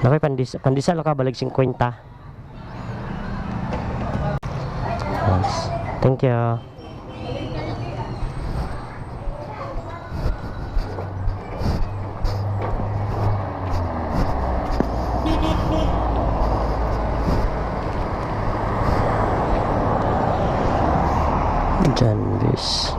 Nakoy pandesal ka balig 50. Yes. Thank you. Janvis.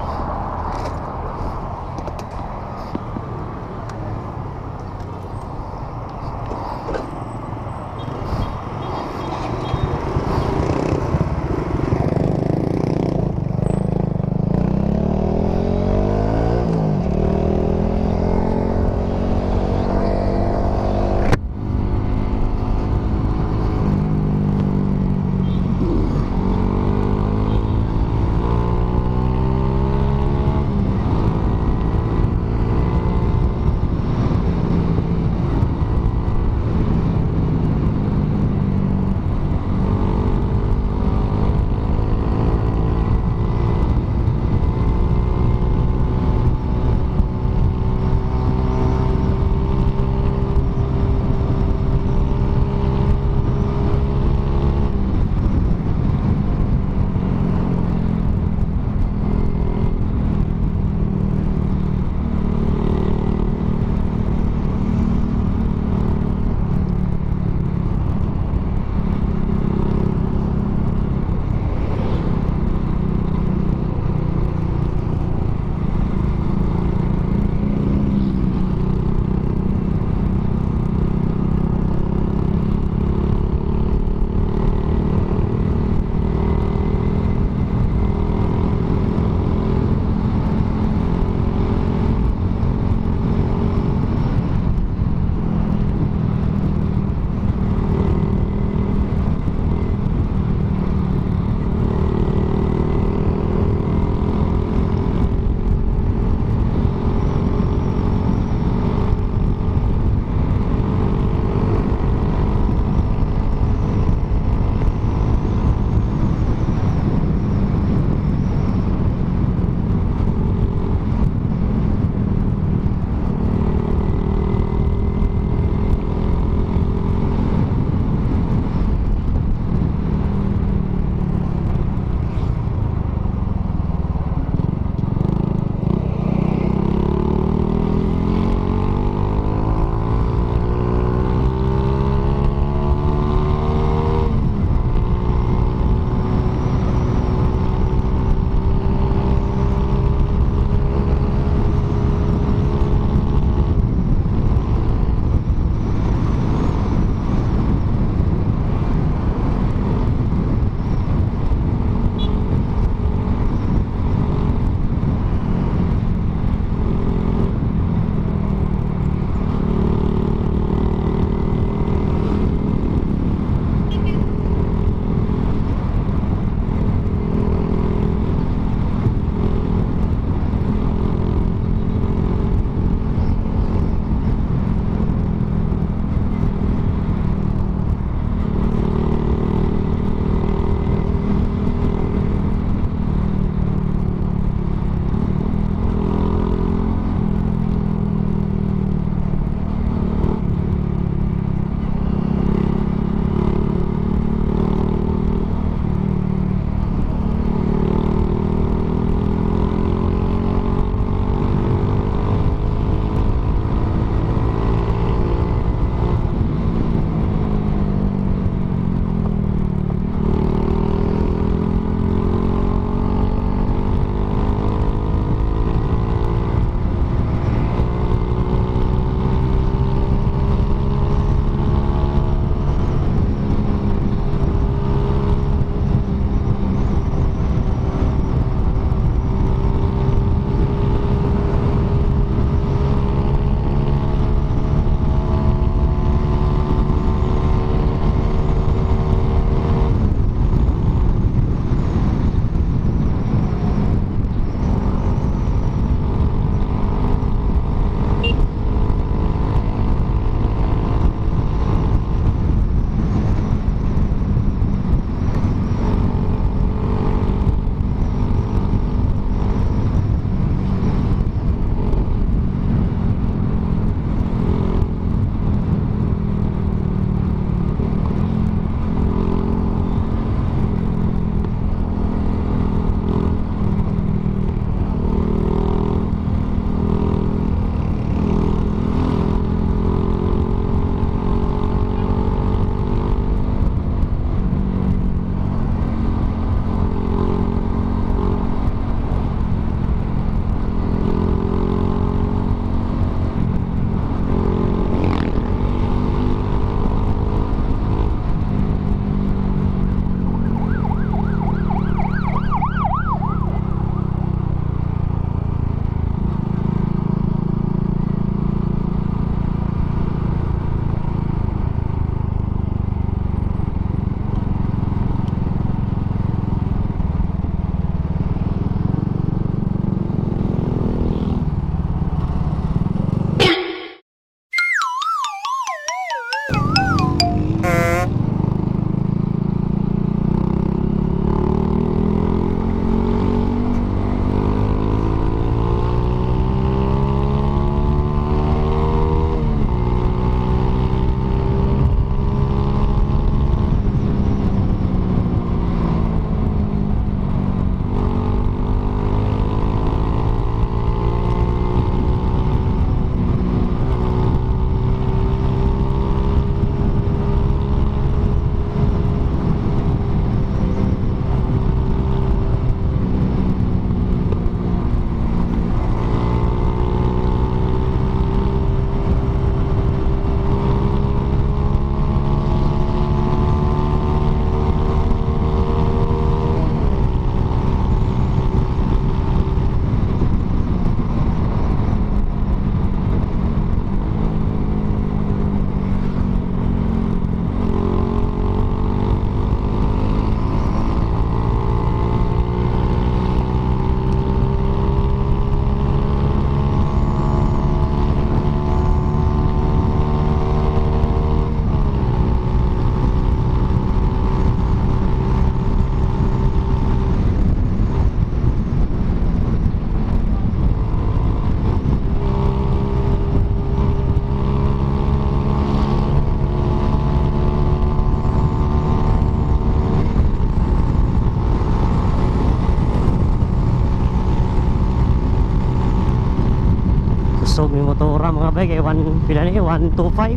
Kusog ni motora, mga bay, kay 1 pila ni, 125.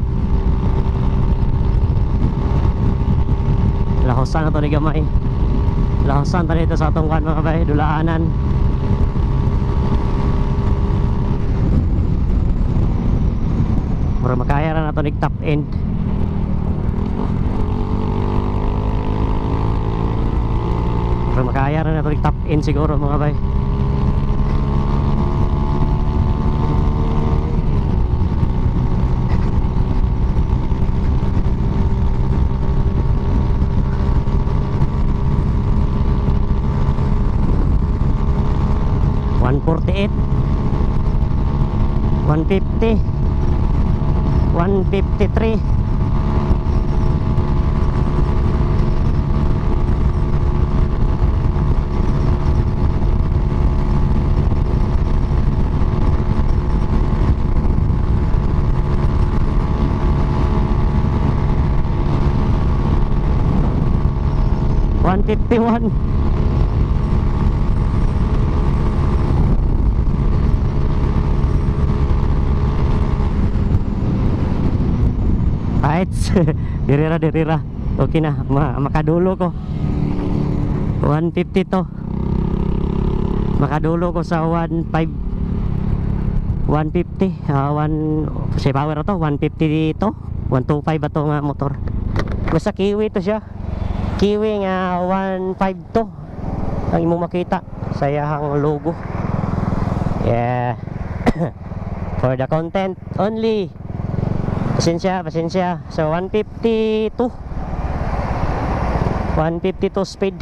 Lahosan na to ni gamay. Lahosan ta dito sa atong kan, mga bay, dulaanan. Mura makaya ra na to ni top end. Mura makaya ra na to ni top end siguro, mga bay. 148, 150, 153. 151. Right. Dirira, dirira. Okay na, makadulo ko. 150 to. Makadulo ko sa 15 150, 1 si power to 150 dito, 125 ba to nga motor. Basta Kiwi to siya. Kiwi nga 152 ang imong makita sa iyahang logo. Yeah. For the content only. Pasensya, pasensya. So 152. 152 speed.